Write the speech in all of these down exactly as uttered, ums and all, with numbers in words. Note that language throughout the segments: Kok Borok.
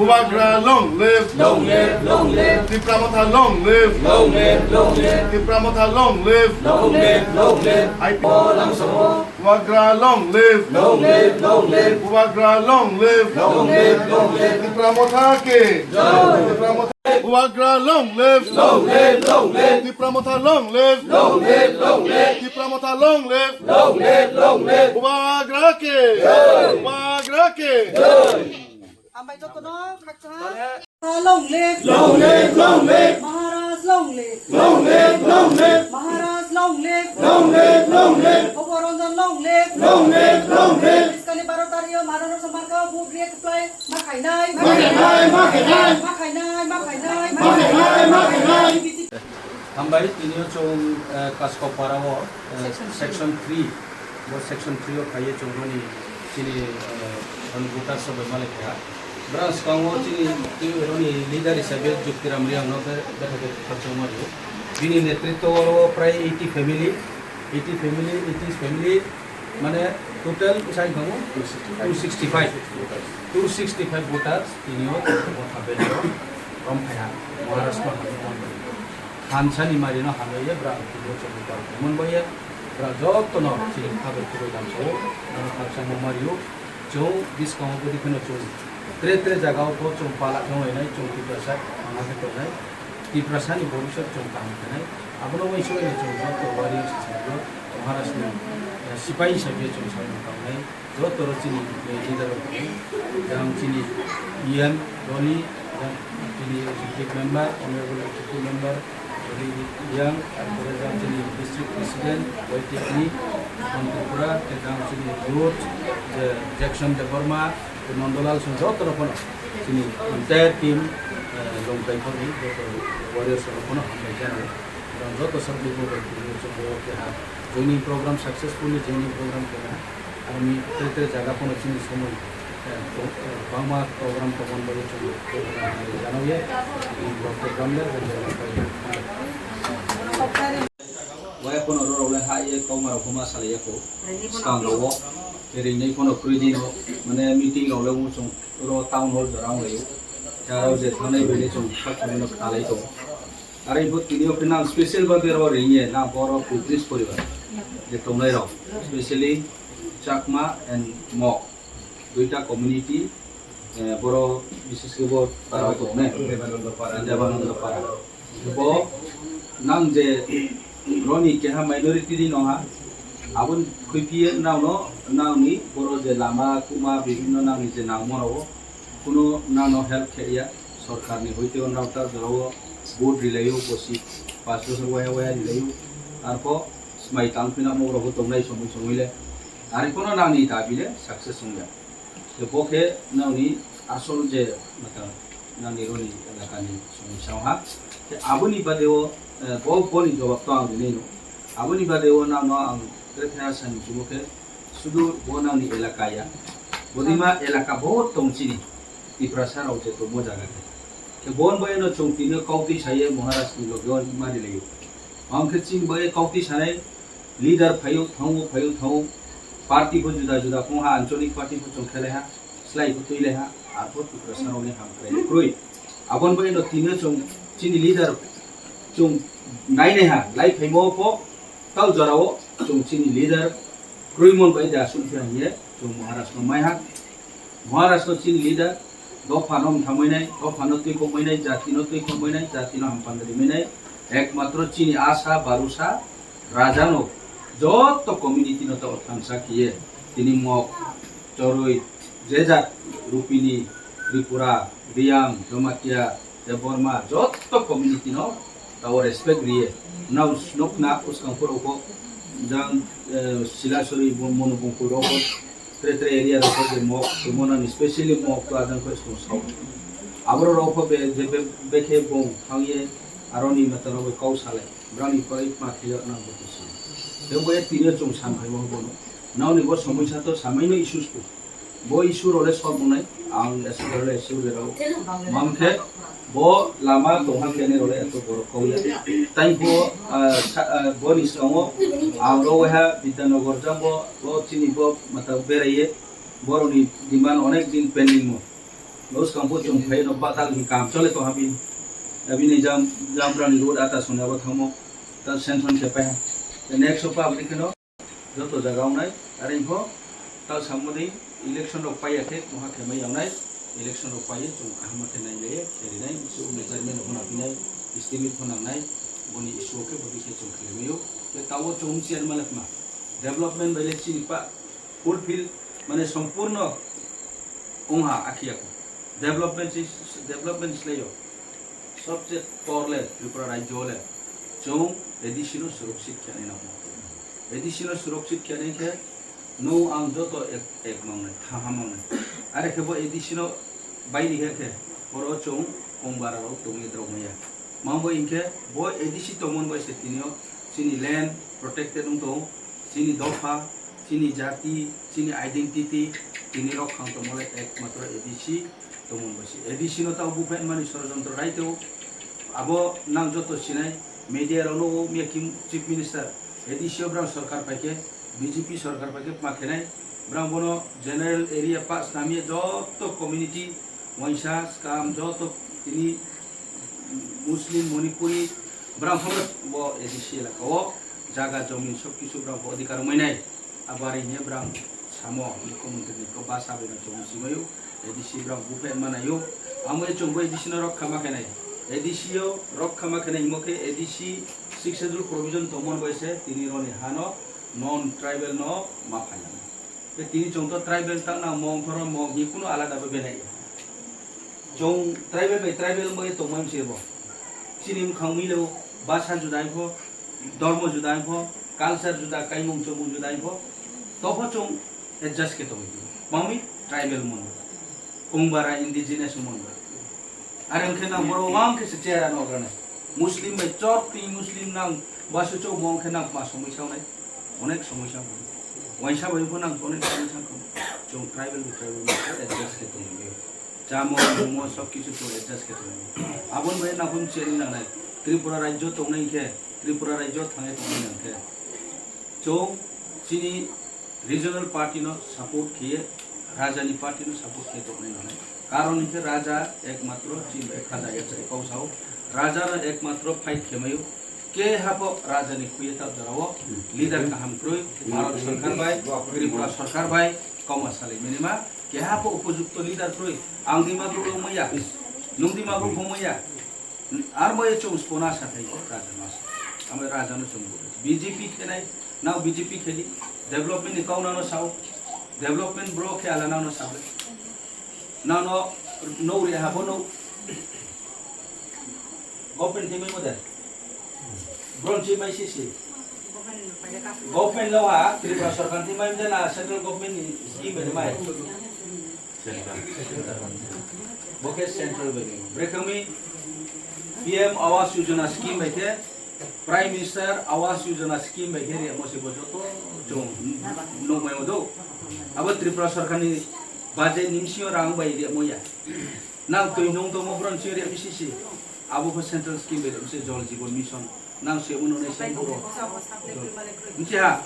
Bubagra long live. Long live, long live. Tipra Motha long live. Long live, long live. Tipra Motha long live. Long live, long live. I P. Bubagra long live. Long live, long live. Bubagra long live. Long live, long live. Tipra Motha ki. Jai. Tipra Motha. Bubagra long live. Long live, long live. Tipra Motha long live. Long live, long live. Tipra Motha long live. Long live, long live. Bubagra ki. Jai. Bubagra ki. Jai. Hambai jotono khaksa. Long live. Long live, long live. Maharaj long live. Long live, long live. Maharaj long live. Long live, long live. Bhogoranjan long live. Long live, long live. Iskani baro tario Maharaj Marka bu react play ma khainai. Ma khainai, ma khainai. Ma khainai, ma khainai. Ma khainai, ma khainai. Hambai, tini o chwng, eh, Kaskopara o, eh, section three. Section three. Bo section three o phaiye chwng roni chini, eh, roni voters rok bai malai kha. Brang swkango chini, chini roni leader hisabe Juktiram Riang no be, betha be khakchangma rio. Bini netritwo o prai eighty family, eighty family, eighty family, mane total bwsai tongo two sixty five. Two sixty five voters tini o Motha Valley o rom phaiha, Maharashtra hamya o. Thansa ni mari no hamya ye bra tini o chwng bai tongmani bai ye bra joto no chini khabai khurui lamsa o, ano khaksa no mari o. Chwng bwskango bwdwi kheno chwng tre tre jaga o bo chwng pala thanglainai, chwng Tiprasa thangna khe tongnai, Tiprasa ni bhobishyot chwng kaham khenai. Abono uansukya chwng joto warriors hisabe o Maharashtra ni, eh, sipai hisabe chwng samung tangnai. Joto ro chini, eh, leader rok tongo. Jang chini E M Roni, jang chini executive member, honorable executive member, Yang, arpore jang chini district president, Y T F ni, Tripura, tei jang chini youth, je Jackson Debbarma, tei Nandalal Singh, joto rok phano chini entire team, eh, Longkai phani joto warriors rok phano hambai jani. Jang joto sabni bo bai tini chwng bo keha joining program successfully joining program keha. Aroni tre tre jaga phano chini somoi, eh, to-, eh, bangma program tongmani bagwi chwng program janao ye, tini borok program le, waya phano oro rok le ha ye kokma rok ma salai ya kho, swkang rogo, ringnai phano kwrwi dino, mane meeting rok le wng chwng oro town hall jora wng laio, aro je thangnai bai le chwng sak songwi no khnalai tongo. Aro bo tini o khe nang special ba bero ringye nang boro poitris poribar je tongnai rok, specially Chakma and Mok duita community, eh, boro bises khe bo para tong ne, Debananda para. Debananda para. Bo nang je roni keha minority ni no ha, aboni khuipiye nang no, nang ni boro je lama kuma bibhinno nang ni je nangmo rok, kuno nang no help khe ya. Sorkar ni hoite o nokta jora o vote rilai o bosi, panch bosor waya waya rilai o, arpho smai tang phina mo rok tongnai somoi somoi le, ari kono nang ni dabi le success wng ya. Je bo khe nang ni asol je mata nang ni roni elaka ni somoi sao ha. Je aboni bade o, eh, bo, boni jawab to ang rinai no. Aboni bade o nang no ang kre khe sa ni chumo khe sudu bo nang ni elaka ya. Bodima elaka bo tong chini. Tiprasa rok je tongmo jaga khe. Khe bon bai no chwng tini kautwi saye Maharaj ni loge o mari laio. Ang khe chini bai kautwi sanai leader phaio thango, phaio thango. Party bo juda juda kong ha, ancholic party bo chwng khelai ha, slai bo twi lai ha, arpor Tiprasa rok ni hamkrai kwrwi. Abon bai no tini chwng chini leader chwng nai nai ha, lai phaimo pho tau jora o chwng chini leader kwrwi mon bai da sum khe hanye chwng Maharaj no mai ha. Maharashtra chini leader, dophano mthamwinai, dophano twikhokmainai, jatino twikhokmainai, jatino hampanda rimainai, ekmatro chini asa, barusa, rajano, joto community no tao thansa khiye, tini Mok, Chorwi, je jat, Rupini, Tripura, Riyang, Jamatia, Debbarma, joto community no tao respect riye. Nao nokna uskang phuru ko jang, eh, Silasori bo mono bungkul rok tre tre area rok je Mok, to mono ni specially Mok to ajang ko song sao. Aboro rok ko be, je be, bekhe bong thangye aroni mata rok kau salai. Brani koi ma khelo nang bo kusi. Tebo e tini chwng san phai mo bono. Nao ni bo somoi sa to samai no issues ko. Bo issue role solve wngnai, ang issue role issue rerao. Mamkhe bo lama tongha kene role eto borok kauya. Tai bo, ah, sa-, ah, bo ni skango ang ro waiha Bidyanogor jang bo, bo chini bo mata beraiye. Boroni demand onek din pending mo. Los kampo chwng phai no batal ni kam chole to habi. Abini jam, jam rani road ata soni abo thangmo. Ta sanction khe pai ha. The next of public no joto jaga ongnai. Are info ta samodi election rok pai ya khe moha khe mai ongnai. Election rok pai chwng ahama khe nai le rinai. So measurement rok na pinai. Estimate rok nangnai. Boni issue khe bodi khe chwng khlai mayo. Te tawo chwng chairman ma. Development bai le chini pa fulfill mane sampurno wngha akhiyako. Development si, development silaio. Sobse porle Tripura rajyo le chwng A D C no surakshit khyani nango. A D C no surakshit khyani khe no ang joto ek, ek mangnai, thaha mangnai. Are khe bo A D C no baini khe khe oro chwng kongbara rok tongwi drok maya. Mambo hinkhe bo A D C tongmani bai se tinio chini land protected wng tongo. Chini dopha, chini jati, chini identity, chini rok khang tongmole ekmatro A D C tongmung basi. A D C no tao bupha mani sorojontro rai teo. Abo nang joto sinai media rok no miya kim chief minister A D C o brang sorkar paike B J P sorkar paike ma khenai brang bono general area pass namya joto community waisa skam joto tini Muslim Manipuri brang bo A D C elaka o jaga jomin sob kisu brang odhikar mainai. Abo ari hiya brang samo mukhyamantri ni ko basa bai no chong simayu A D C brang buphe manayu. Amo e chong bo A D C no rok khama khenai. A D C o rok khama khenai himo khe A D C six schedule provision tongmon bai se tini roni hano non tribal no ma phaiya. Tei tini chong to tribal tang na mong phoro mong hi kuno alada bo benai. Chong tribal bai tribal mo e tongmai se bo. Chini mkhang milo basa juda pho. Dhormo juda pho, culture juda, kaimung chomung juda pho, topho chwng adjust khe tongwi di. Mami tribal mon. Kongbara indigenous mon. Are wngkhe nang boro wang khe se chera no grana. Muslim bai chor twi Muslim nang basu chok wang khe nang ma somoi saunai. Onek somoi sa. Waisa bai pho nang onek somoi sa. Chwng tribal bai tribal mon adjust khe tongwi di. Chamo, lumo, sob kichu to adjust khe tongo. Aboni bai naphum cheri nangnai. Tripura rajyo tongnai khe, Tripura rajyo thangai tongnai nang khe. Chwng chini regional party no support khiye, raja ni party no support khiye tongnai nangnai. Karon hinkhe raja ekmatro chini bai khaja ya chai kau sao. Raja no ekmatro fight khemayo. Keha pho raja ni khuye ta jorao leader kaham kroi, Bharat sarkar bai, Tripura sarkar bai, kauma salai mani ma. Keha pho upojukto leader kroi, ang Dimapur rok maya, nung Dimapur bo maya, ar maya chwng spona sathai ko raja mas, amo raja no chwng bo B J P khenai, nao B J P khedi, development ni kau nano sao, development bro khe ala nano sao, nano no re ha bono. Government thimai mo de? Bron thimai sisi. Government lo ha, Tripura sarkar thimai mo de na central government ni scheme bai mai? Bo khe central bai. Brekami P M Awas Yojana scheme bai khe, Prime Minister Awas Yojana scheme bai khe riyamo se bo joto chwng nukmai mo do. Abo Tripura sarkar ni budget ni bisingo rang bai riyamo ya. Nang twi nung tongmo bron chiri M C C. Abo khe central scheme bai se Jal Jeevan Mission. Nang se uno nei sen bro. Nchi ha?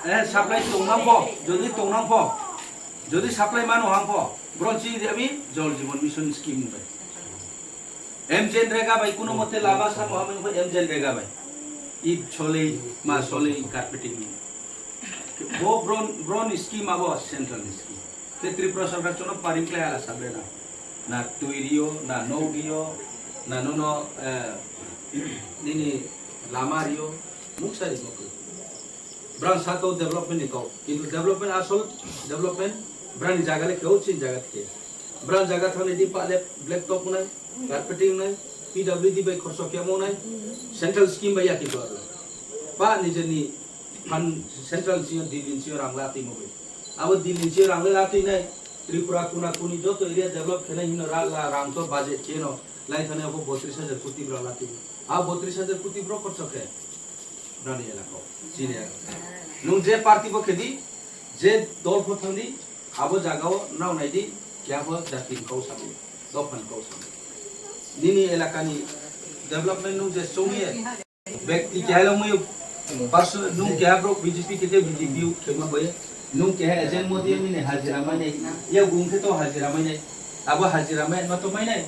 Eh, supply tong nang pho. Jodi tong nang pho. Jodi supply mano hang pho. Bron chiri ami Jal Jeevan Mission scheme bai. M G N Rega bai kuno mote lama samo hame ko M G N Rega bai. Ib chole, ma chole, carpeting. Bo bron, bron scheme abo central ni scheme. Te Tripura sarkar chono paring khlai hala sabre na. Na twi rio, na no rio, na nono, eh, nini lama rio, muksa ri mokri. Brang sato development ni kau. Kintu development asol development brang ni jaga le keu chin jaga ke. Brang jaga thang ni di pa le black top nai, carpeting nai, P W D bai khorso kemo nai, central scheme bai ya kintu aro. Pa ni jeni Phan central sio, Delhi sio rang la twi mo bai. Abo Delhi sio rang la twi nai. Tripura kuna kuni joto area develop khenai hino ra la rang to budget cheno lai thane abo botris hajar koti bra la twi. A botris hajar koti bro khorcho khe. Brani elaka. Chini elaka. Nung je party bo khedi, je dol pho thangdi, abo jagao nao naidi, kya bo jati kau sabi, dophan kau sabi. Nini elaka ni development nung je chongye. Bekti keha longwi person nung keha bro B J P kete B J P khema bai. Nung keha agent modi nini hajira mane. Ya gung khe to hajira mane. Abo hajira mai ma to mai nai.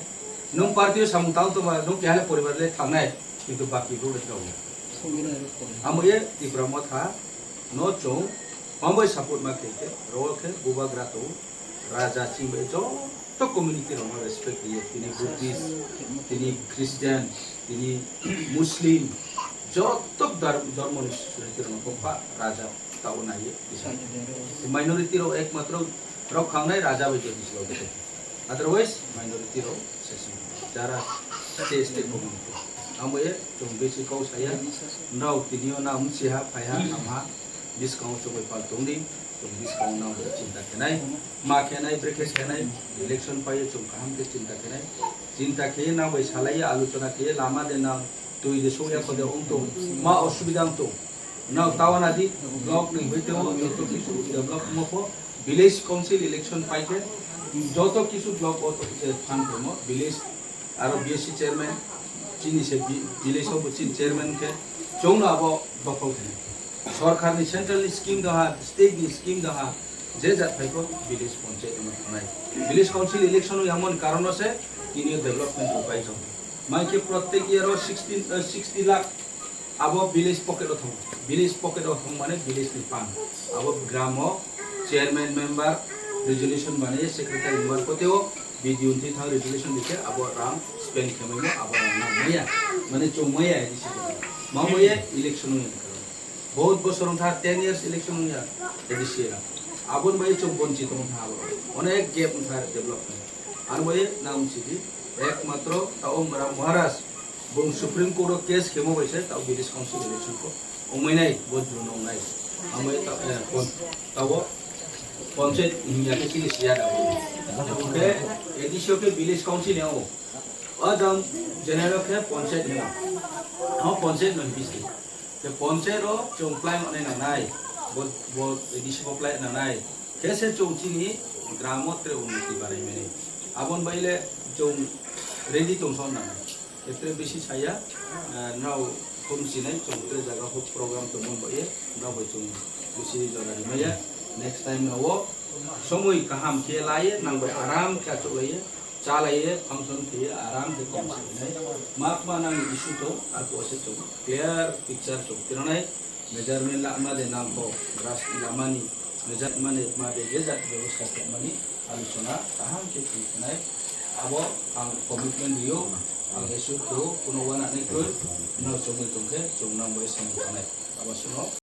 Nung party o samung tang tongma, nung keha le poribar le thangnai, kintu baki bro le tong. Amo ye Tipra Motha no chong, mambai support ma khe khe, ro khe bubagra to, raja chingbai joto community rok no respect riye, tini Buddhist, tini Christian, tini Muslim, joto dhar-, dhormo ni suri rok no kokpa raja ta o nai ye. Minority rok ekmatro rok khangnai raja bai jodi silo de. Otherwise, minority rok session. Jara state, state community. Amo ye, chwng besi kau saya. Nrao tinio na msiha, phaiha, amha, biskang chwng bai pal tongdi, chwng biskang nang bai chinta khenai. Ma khenai, brekhe khenai, election pai chwng kaham khe chinta khenai. Chinta khe nang bai salai, aluchona khe lama de nang, twi de sokya khode ong tong, ma osubida ong tong. Nao tawana di, block ni hoite o, joto kisu develop mo pho, village council election pai khe, joto kisu block o je phan phaimo, village aro B S C chairman, chini se vi-, village o bo chini chairman khe, chwng no abo dokhol khe. Sorkar ni central ni scheme doha, state ni scheme doha, je jat phai kho village panchayat no thanai. Village council election o yamon karon o se tini development rok pai jong. Mai khe prottek year o sixty, eh, sixty lakh Abo village pocket o thang, village pocket o thang mane village ni pang. Abo gram o chairman member resolution bani secretary member kote o B D O ni thang resolution dikhe abo rang spend khe mai abo rang nang maya. Mane chong maya A D C ko. Ma maya election ni. Bahut bosor wng kha, ten years election wng ya A D C era. Aboni bai chong bonchit wng kha abo. Onek gap wng kha development. Ano bai nang sidi ekmatro ta o Maharaj bung Supreme Court o case khemo bai se ta o village council election ko ongmai nai bo jun ong nai. Amai ta, eh, pon-, ta o panchayat hinya ke chini siya da. Ke A D C o ke village council ya o. O jang general ke panchayat ya. Ha panchayat no bisi. Ke panchayat o chong plan ane na nai. Bo, bo A D C o plan na nai. Khe se chwng chini gramo tre unnoti barai mani. Abon bai le chwng ready tong son nang. Etre bisi saya, eh, nrao khum sinai chwng tre jaga ho program tongmon bai ye, nrao bai chwng bisi jora rimaya. Next time no o somoi kaham khe lai ye, nang bai aram khe achuk lai ye, cha lai ye, function khe ye, aram khe kong sinai. Mak ma nang issue to, ako se chwng clear picture chwng tiranai. Measurement lama de nang kho, brush lamani, measurement ma de je jat bebostha khaimani, aluchona kaham khe twi khnai. Abo ang commitment rio, ang issue kho, kuno wana ni kho, no chongwi tongkhe, chong nang bai samung khanai. Abo suno.